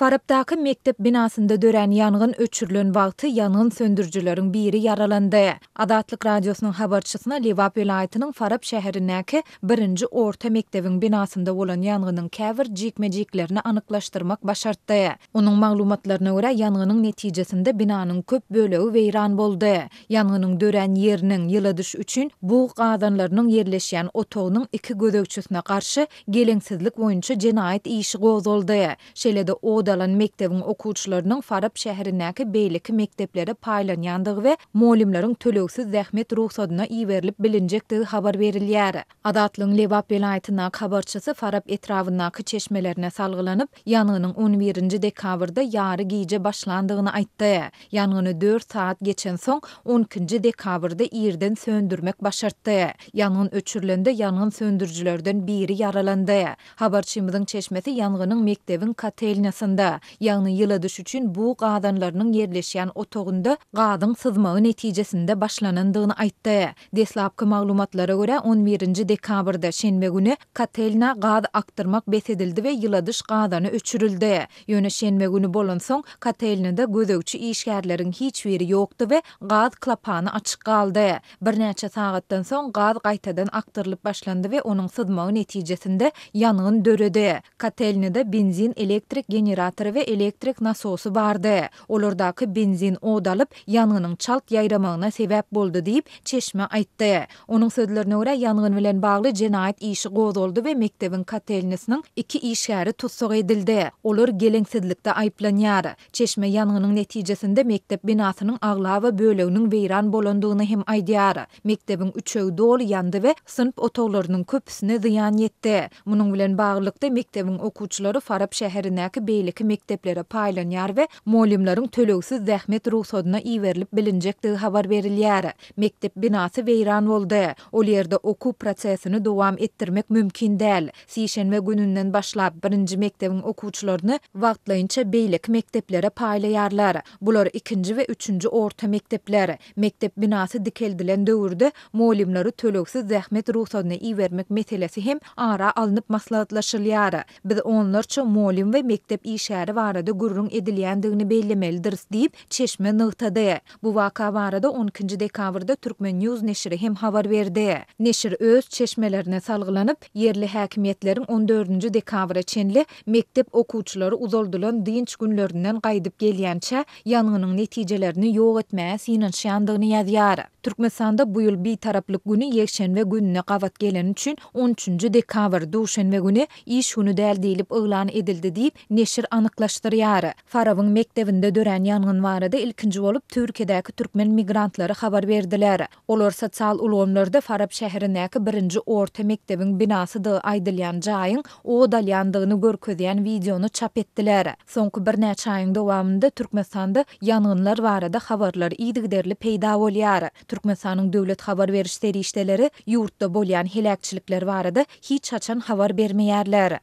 Farapdaky mekdep binasynda dörän ýangyn öçürilen wagty ýangyn söndürijileriň biri ýaralandy. Azatlyk Radiosynyň habarçysyna Lebap welaýatynyň Farap şäherindäki birinji orta mekdebiň binasynda bolan ýangynyň käbir jikme-jiklerini anyklaşdyrmak başartdy. Onuň maglumatlaryna görä, ýangynyň netijesinde binanyň köp bölegi weýran boldy. Ýangynyň dörän ýeriniň, ýyladyş üçin bug gazanlarynyň ýerleşýän otagynyň iki gözegçisine garşy geleňsizlik boýunça jenaýat işi gozgaldy. Şeýle-de ot alan mekdebiň okuwçylarynyň Farap şäherindäki beýleki mekdeplere paýlanýandygy we mugallymlaryň tölegsiz zähmet rugsadyna iberilip bilinjekdigi habar berilýär. Azatlygyň Lebap welaýatyndaky habarçysy Farap etrabyndaky çeşmelerine salgylanyp, ýangynyň on birinji dekabrda ýary gije başlandygyny aýtdy. Ýangyny dört sagat geçensoň, on ikinji dekabrda irden söndürmek başartdy. Ýangyn öçürilende ýangyn söndürijilerden biri ýaralandy. Habarçymyzyň çeşmesi ýangynyň mekdebiň kotelnýasynda, ýagny ýyladyş üçin bug gazanlarynyň ýerleşýän otagynda gazyň syzmagy netijesinde başlanandygyny aýtdy. Deslapky maglumatlara görä, on birinji dekabrda, şenbe güni, kotelnä gaz akdyrmak bes edildi we ýyladyş gazany öçürildi. Ýöne şenbe güni bolansoň, kotelnýada gözegçi işgärleriň hiç biri ýokdy we gaz klapany açyk galdy. Birnäçe sagatdan soň gaz gaýtadan akdyrylyp başlandy we onuň syzmagy netijesinde ýangyn döredi. Kotelnýada benzin elektrik generatory we elektrik nasosy bardy. Olardaky benzin ot alyp, ýangynyň çalt ýaýramagyna sebäp boldy diýip, çeşme aýtdy. Onuň sözlerine görä, ýangyn bilen bagly jenaýat işi gozgaldy we mekdebiň kotelnýasynyň iki işgäri tussag edildi. Olar geleňsizlikde aýyplanýar. Çeşme ýangynyň netijesinde mekdep binasynyň aglaba böleginiň weýran bolandygyny hem aýdýar. Mekdebiň üçegi doly ýandy we synp otaglarynyň köpüsine zyýan ýetdi. Munuň bilen baglylykda, mekdebiň okuwçylary Farap şäherindäki beýleki mekdeplere paýlanýar we mugallymlaryň tölegsiz zähmet rugsadyna iberilip bilinjekdigi habar berilýär. Mekdep binasy weýran boldy. Ol ýerde okuw prosesini dowam etdirmek mümkin däl. Sişenbe gününden başlap, birinji mekdebiň okuwçylaryny wagtlaýynça beýleki mekdeplere paýlaýarlar. Bular ikinji we üçünji orta mekdepler. Mekdep binasy dikeldilen döwürde mugallymlary tölegsiz zähmet rugsadyna ibermek meselesi hem ara alnyp maslahatlaşylýar. Biz onlarça mugallym we mekdep işgäri barada gürrüň edilýändigini bellemelidiris diýip, çeşme nygtady. Bu waka barada on ikinji dekabrda Turkmen. News neşiri hem habar berdi. Neşir öz çeşmelerine salgylanyp, ýerli häkimiýetleriň on dördünji dekabra çenli mekdep okuwçylary uzaldylan dynç günlerinden gaýdyp gelýänçä ýangynyň netijelerini ýok etmäge synanyşýandygyny ýazýar. Türkmenistanda bu ýyl Bitaraplyk güni ýekşenbe gününe gabat geleni üçin on üçünji dekabr, duşenbe güni iş güni däl diýlip yglan edildi diýip, neşir anyklaşdyrýar. Farabyň mekdebinde dörän ýangyn barada ilkinji bolup Türkiýedäki türkmen migrantlary habar berdiler. Olar sosial ulgamlarda Farap şäherindäki birinji orta mekdebiň binasydygy aýdylýan jaýyň ot alýandygyny görkezýän wideony çap etdiler. Soňky birnäçe aýyň dowamynda Türkmenistanda ýangynlar barada habarlar yzygiderli peýda bolýar. Türkmenistanyň döwlet habar beriş serişdeleri ýurtda bolýan heläkçilikler barada hiç haçan habar bermeýärler.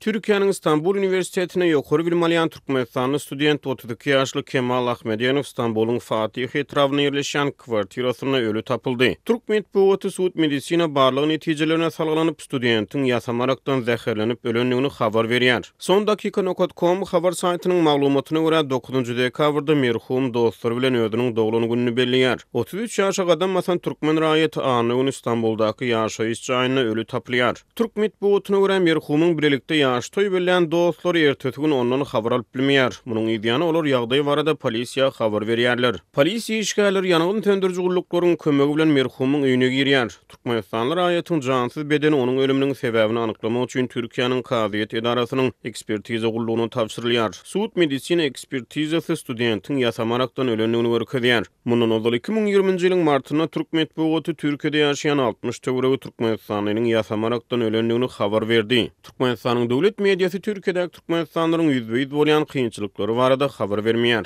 Türkiýäniň Stambul uniwersitetinde ýokary bilim alýan türkmenistanly student 32 ýaşly Kemal Ahmedenow Stambulyň Fatih etrabynda ýerleşýän kwartirasynda öli tapyldy. Türk metbugaty sud-medisina barlag netijelerine salgylanyp, studentiň ýasama arakdan zäherlenip ölendigini habar berýär. Son dakika nokat kom habar saýtynyň maglumatyna görä, dokuzynjy dekabrda merhum dostlary bilen özüniň doglan gününi belleýär. 33 ýaşa gadam basan türkmen raýaty anna güni Stambuldaky ýaşaýyş jaýynda öli tapylýar. Türk metbugatyna görä, merhumyň bilelikde ýaş toý bellän dostlary ertesi gün ondan habar alyp bilmeýär. Munuň yzýany olar ýagdaý barada polisiýa habar berýärler. Polisiýa işgärleri ýangyn söndüriji gulluklaryň kömegi bilen merhumyň öýüne girýär. Türkmenistanly raýatyň jansyz bedeni onuň ölüminiň sebäbini anyklamak üçin Türkiýäniň kazyýet edarasynyň ekspertiza gullugyna tabşyrylýar. Sud-medisina ekspertizasy studentiň ýasama arakdan ölendigini görkezýär. Mundan ozal 2020-nji ýylyň martynda türk metbugaty Türkiýede ýaşaýan 60 töweregi türkmenistanlynyň ýasama arakdan ölendigini habar berdi. Türkmenistanyň döwlet mediasy Türkiýedäki türkmenistanlylaryň ýüzbe-ýüz bolýan kynçylyklary barada habar bermeýär.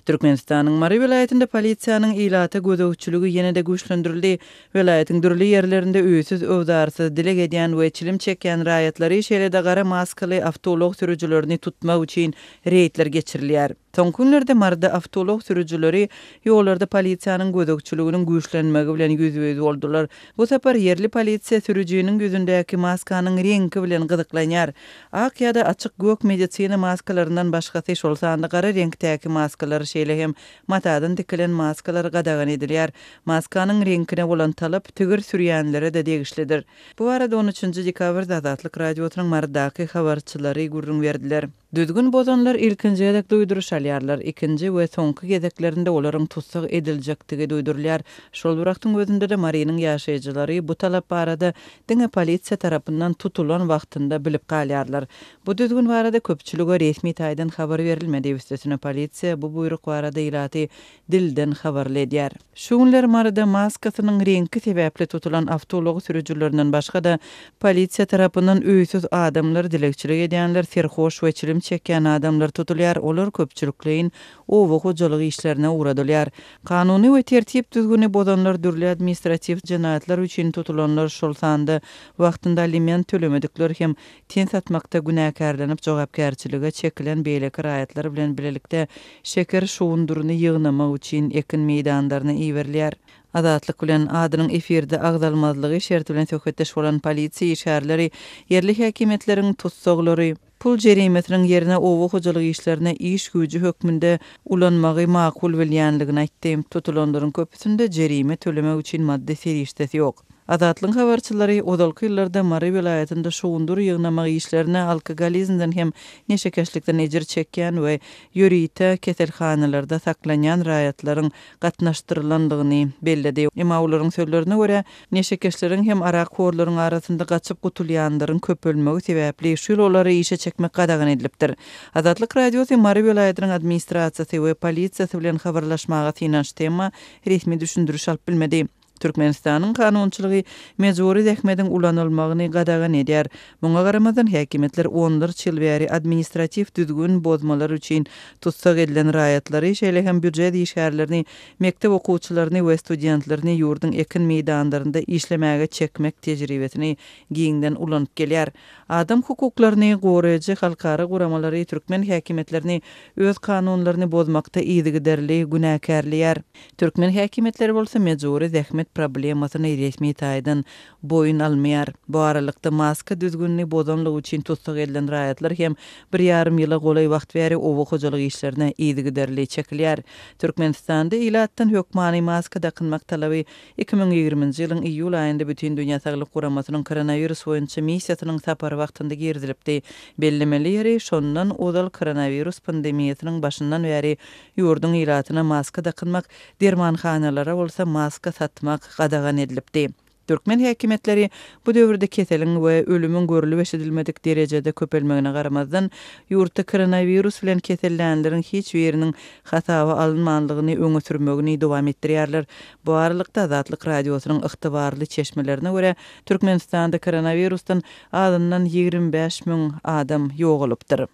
Türkmenistanyň Mary welaýatynda polisiýanyň ilata gözegçiligi ýene-de güýçlendirildi. Welaýatyň dürli ýerlerinde öýsüz-öwzarsyz, dileg edýän we çilim çekýän raýatlary, şeýle-de gara maskaly awtoulag sürüjilerini tutmak üçin reýdler geçirilýär. Soňky günlerde Maryda awtoulag sürüjileri ýollarda polisiýanyň gözegçiliginiň güýçlenmegi bilen ýüzbe-ýüz boldular. Bu sapar ýerli polisiýa sürüjiniň ýüzündäki maskanyň reňki bilen gyzyklanýar. Ak ýa-da açyk gök medisina maskalaryndan başgasy, şol sanda gara reňkdäki maskalar, şeýle hem matadan tikilen maskalar gadagan edilýär. Maskanyň reňkine bolan talap tigir sürýänlere-de degişlidir. Bu barada on üçünji dekabrda Azatlyk Radiosynyň Marydaky habarçylary gürrüň berdiler. Düzgün bozanlar ilkinji gezek duýduryş alýarlar, ikinji we soňky gezeklerinde olaryň tussag ediljekdigi duýdurylýar. Şol bir wagtyň özünde-de Marynyň ýaşaýjylary bu talap barada diňe polisiýa tarapyndan tutulan wagtynda bilip galýarlar. Bu düzgün barada köpçülige resmi taýdan habar berilmedi, üstesine polisiýa bu buýruk barada ilaty dilden habarly edýär. Şu günler Maryda maskasynyň reňki sebäpli tutulan awtoulag sürüjilerinden başga-da, polisiýa tarapyndan öýsüz adamlar, dilegçilik edýänler, serhoş we çilim çekýän adamlar tutulýar, olar köpçülikleýin oba hojalyk işlerine ugradylýar. Kanuny we tertip-düzgüni bozanlar, dürli administratiw jenaýatlar üçin tutulanlar, şol sanda wagtynda aliment tölemedikler hem ten satmakda günäkärlenip jogapkärçilige çekilen beýleki raýatlar bilen bilelikde şeker şugundyryny ýygnamak üçin ekin meýdanlaryna iberilýär. Azatlyk bilen adynyň efirde agzalmazlygy şerti bilen söhbetdeş bolan polisiýa işgärleri ýerli häkimiýetleriň tussaglary pul jerimesiniň ýerine oba hojalyk işlerine iş güýji hökmünde ulanmagy makul bilýänligini aýtdy. Tutulanlaryň köpüsinde jerime tölemek üçin maddy serişdesi ýok. Azatlygyň habarçylary ozalky ýyllarda Mary welaýatynda şugundyr ýygnamak işlerine alkogolizmden hem neşekeşlikden ejir çekýän we ýörite keselhanalarda saklanýan raýatlaryň gatnaşdyrylandygyny belledi. Emma olaryň sözlerine görä, neşekeşleriň hem arakhorlaryň arasynda gaçyp gutulýanlaryň köpelmegi sebäpli şu ýyl olary işe çekmek gadagan edilipdir. Azatlyk Radiosy Mary welaýatynyň administrasiýasy we polisiýasy bilen habarlaşmaga synanyşdy, emma resmi düşündiriş alyp bilmedi. Türkmenistanyň kanunçylygy mejbury zähmediň ulanylmagyny gadagan edýär. Muňa garamazdan, häkimiýetler onlarça ýyl bäri administratiw düzgün bozmalar üçin tussag edilen raýatlary, şeýle hem býujet işgärlerini, mekdep okuwçylaryny we studentlerini ýurduň ekin meýdanlarynda işlemäge çekmek tejribesini giňden ulanyp gelýär. Adam hukuklaryny goraýjy halkara guramalary türkmen häkimiýetlerini öz kanunlaryny bozmakda yzygiderli günäkärleýär. Türkmen häkimiýetleri bolsa mejbury zähmet problemasyny resmi taýdan boýun almaýar. Bu aralykda, maska düzgünini bozanlygy üçin tussag edilen raýatlar hem bir ýarym ýyla golaý wagt bäri oba hojalyk işlerine yzygiderli çekilýär. Türkmenistanda ilatdan hökmany maska dakynmak talaby 2020-nji ýylyň iýul aýynda Bütindünýä Saglyk Guramasynyň koronawirus boýunça missiýasynyň sapary wagtynda girizilipdi. Bellemeli ýeri, şondan ozal koronawirus pandemiýasynyň başyndan bäri Ýurduň ilatyna maska dakynmak, dermanhanalara bolsa maska satmak gadagan edilipdi. Türkmen häkimiýetleri bu döwürde keseliň we ölümiň görlüp-eşidilmedik derejede köpelmegine garamazdan, ýurtda koronawirus bilen kesellänleriň hiç biriniň hasaba alynmanlygyny öňe sürmegini dowam etdirýärler. Bu aralykda, Azatlyk Radiosynyň ygtybarly çeşmelerine görä, Türkmenistanda koronawirusdan azyndan 25 müň adam ýogalypdyr.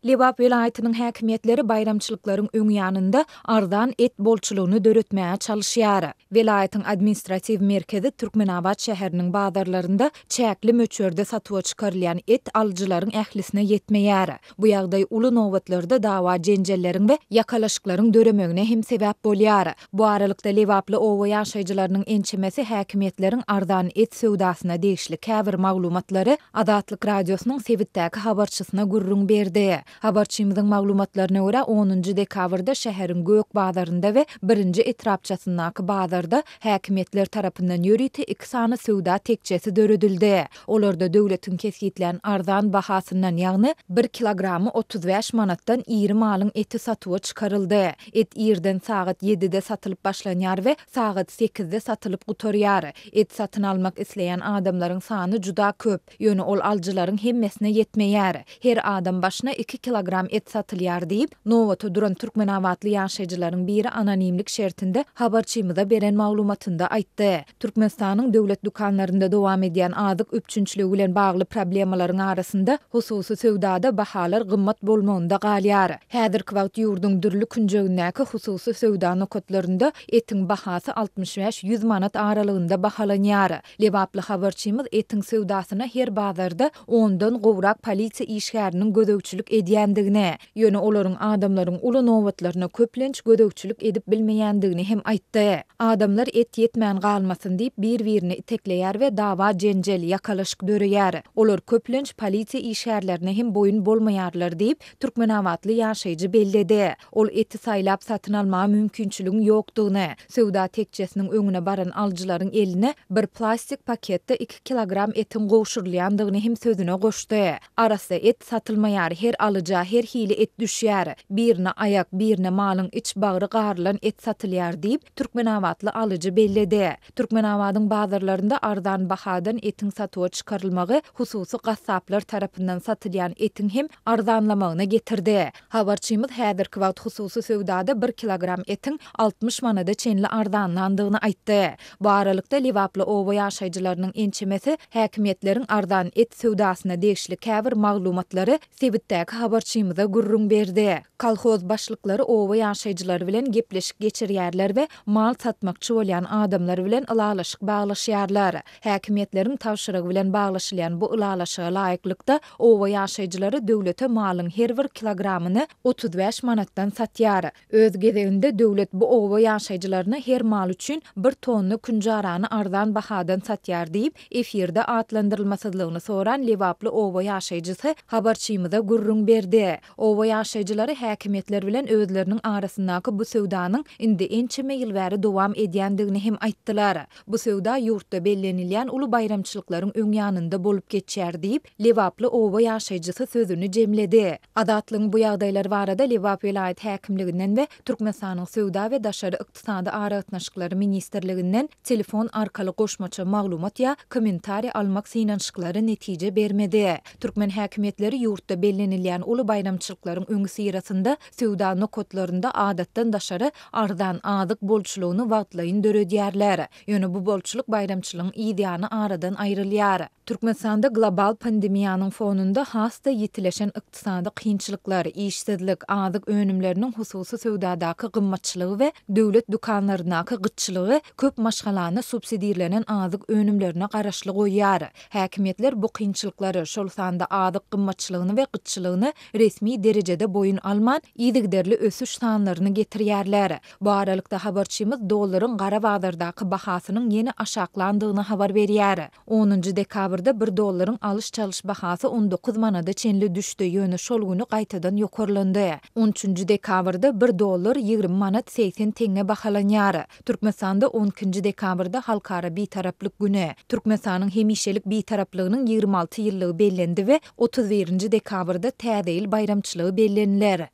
Lebap welaýatynyň häkimiýetleri baýramçylyklaryň öň ýanynda arzan et bolçulygyny döretmäge çalyşýar. Welaýatyň administratiw merkezi Türkmenabat şäheriniň bazarlarynda çäkli möçberde satuwa çykarylýan et alyjylaryň ählisine ýetmeýär. Bu ýagdaý uly nobatlarda dawa-jenjelleriň we ýakalaşyklaryň döremegine hem sebäp bolýar. Bu aralykda, lebaply oba ýaşaýjylarynyň ençemesi häkimiýetleriň arzan et söwdasyna degişli käbir maglumatlary Azatlyk Radiosynyň sebitdäki habarçysyna gürrüň berdi. Habarçymyzyň maglumatlaryna görä, onunjy dekabrda şäheriň Gök bazarynda we birinji etrapçasyndaky bazarda häkimiýetler tarapyndan ýörite iki sany söwda tekjesi döredildi. Olarda döwletiň kesgitlän arzan bahasyndan, ýagny bir kilogramy 35 manatdan iri malyň eti satuwa çykaryldy. Et irden sagat ýedide satylyp başlanýar we sagat sekizde satylyp gutarýar. Et satyn almak isleýän adamlaryň sany juda köp, ýöne ol alyjylaryň hemmesine ýetmeýär. Her adam başyna iki. kilogram et satylýar diýip, nobata duran türkmenabatly ýaşaýjylaryň biri anonimlik şertinde habarçymyza beren maglumatynda aýtdy. Türkmenistanyň döwlet dükanlarynda dowam edýän azyk üpjünçiligi bilen bagly problemalaryň arasynda, hususy söwdada bahalar gymmat bolmagynda galýar. Häzirki wagt ýurduň dürli künjegindäki hususy söwda nokatlarynda etiň bahasy 65-ýüz manat aralygynda bahalanýar. Lebaply habarçymyz etiň söwdasyna her bazarda ondan gowrak polisiýa işgäriniň gözegçilik edýändigini, ýöne olaryň adamlaryň uly nobatlaryna köplenç gözegçilik edip bilmeýändigini hem aýtdy. Adamlar et ýetmän galmasyn diýip bir-birini itekleýär we dawa-jenjel, ýakalaşyk döreýär. Olar köplenç polisiýa işgärlerine hem boýun bolmaýarlar diýip, türkmenabatly ýaşaýjy belledi. Ol eti saýlap satyn almaga mümkinçiligiň ýokdugyny, söwda tekjesiniň öňüne baran alyjylaryň eline bir plastik paketde iki kilogram etiň gowşurylýandygyny hem sözüne goşdy. Arassa et satylmaýar, her alyja her hili et düşýär. Birine aýak, birine malyň iç-bagry garylan et satylýar diýip, türkmenabatly alyjy belledi. Türkmenabadyň bazarlarynda arzan bahadan etiň satuwa çykarylmagy hususy gassaplar tarapyndan satylýan etiň hem arzanlamagyna getirdi. Habarçymyz häzirki wagt hususy söwdada bir kilogram etiň 60 manada çenli arzanlandygyny aýtdy. Bu aralykda, lebaply oba ýaşaýjylarynyň ençemesi häkimiýetleriň arzan et söwdasyna degişli käbir maglumatlary sebitdäki habarçymyza gürrüň berdi. Kolhoz başlyklary oba ýaşaýjylary bilen gepleşik geçirýärler we mal satmakçy bolýan adamlar bilen ylalaşyk baglaşýarlar. Häkimiýetleriň tabşyrygy bilen baglaşylýan bu ylalaşyga laýyklykda, oba ýaşaýjylary döwlete malyň her bir kilogramyny 35 manatdan satýar. Öz gezeginde döwlet bu oba ýaşaýjylaryna her mal üçin bir tonna künjarany arzan bahadan satýar diýip, efirde atlandyrylmasyzlygyny soran lebaply oba ýaşaýjysy habarçymyza gürrüň berdi. Oba ýaşaýjylary häkimiýetler bilen özleriniň arasyndaky bu söwdanyň indi ençeme ýyl bäri dowam edýändigini hem aýtdylar. Bu söwda ýurtda bellenilýän uly baýramçylyklaryň öň ýanynda bolup geçýär diýip, lebaply oba ýaşaýjysy sözüni jemledi. Azatlygyň bu ýagdaýlar barada Lebap welaýat häkimliginden we Türkmenistanyň Söwda we daşary ykdysady aragatnaşyklary ministrliginden telefon arkaly goşmaça maglumat ýa kommentariý almak synanyşyklary netije bermedi. Türkmen häkimiýetleri ýurtda bellenilýän uly baýramçylyklaryň öňüsyrasynda söwda nokatlarynda adatdan daşary arzan azyk bolçulygyny wagtlaýyn döredýärler. Ýöne bu bolçulyk baýramçylygyň yzýany aradan aýrylýar. Türkmenistanda global pandemiýanyň fonunda has-da ýitileşen ykdysady kynçylyklar, işsizlik, azyk önümleriniň hususy söwdadaky gymmatçylygy we döwlet dükanlaryndaky gytçylygy köp maşgalany subsidirlenen azyk önümlerine garaşly goýýar. Häkimiýetler bu kynçylyklary, şol sanda azyk gymmatçylygyny we gytçylygyny resmi derejede boýun alman, yzygiderli ösüş sanlaryny getirýärler. Bu aralykda, habarçymyz dollaryň gara bazardaky bahasynyň ýene aşaklandygyny habar berýär. Onunjy dekabrda bir dollaryň alyş-çalyş bahasy 19 manada çenli düşdi, ýöne şol güni gaýtadan ýokarlandy. On üçünji dekabrda bir dollar 20 manat 80 teňňe bahalanýar. Türkmenistanda on ikinji dekabrda Halkara Bitaraplyk güni, Türkmenistanyň hemişelik Bitaraplygynyň 26 ýyllygy bellendi we otuz birinji dekabrda Täze ýyl baýramçylygy belleniler.